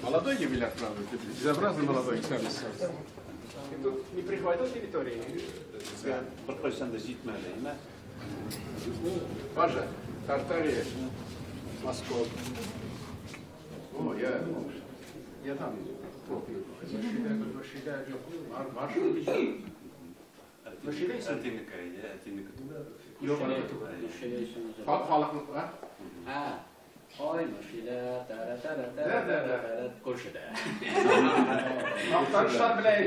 Молодой юбиляр, правда, безобразно молодой. Ты тут не прихватил территории? Беркайчан да җитмәде, әйме? Пажа, Тартария, Москва. О, я там. Әтинеке, әтинеке. Халыкныкы, а? Ой, мөршидә, тара тара тара тара күршедә. Мактанышлар белән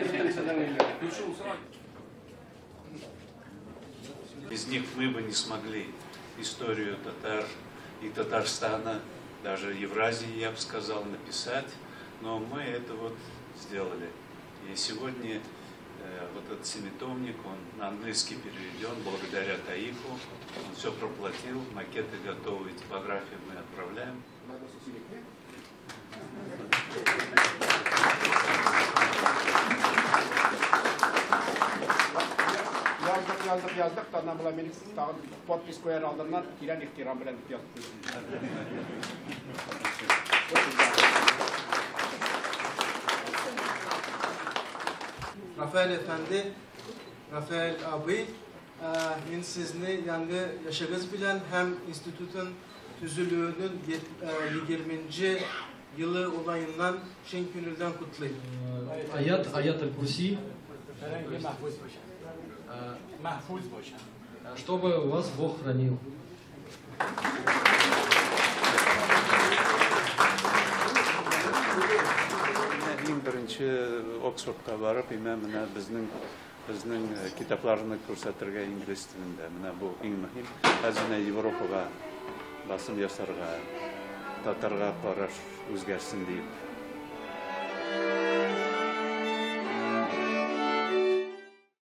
Без них мы бы не смогли историю татар и Татарстана, даже Евразии, я бы сказал, написать, но мы это вот сделали. И сегодня вот этот семитомник, он на английский переведен благодаря Таифу. Он все проплатил, макеты готовы, типографию мы отправляем. Яздык, яздык, яздык. Аннан була мин тагын подпись куяр алдыннан тирән ихтирам белән дип язып куйдым. Rafael Efendi, Rafael abi, men sizni yangi yashingiz bilan hem institutun tüzülüğünün 20. yılı olayından çin gönülden kutlayayım. Аят, аят аль-Курси. Чтобы вас Бог хранил. Иң беренче Оксфордка барып, имә менә безнең китапларны күрсәтергә инглиз телендә. Менә бу иң мөһим. Хәзер менә Европага басым ясарга, татарга караш үзгәрсен дип.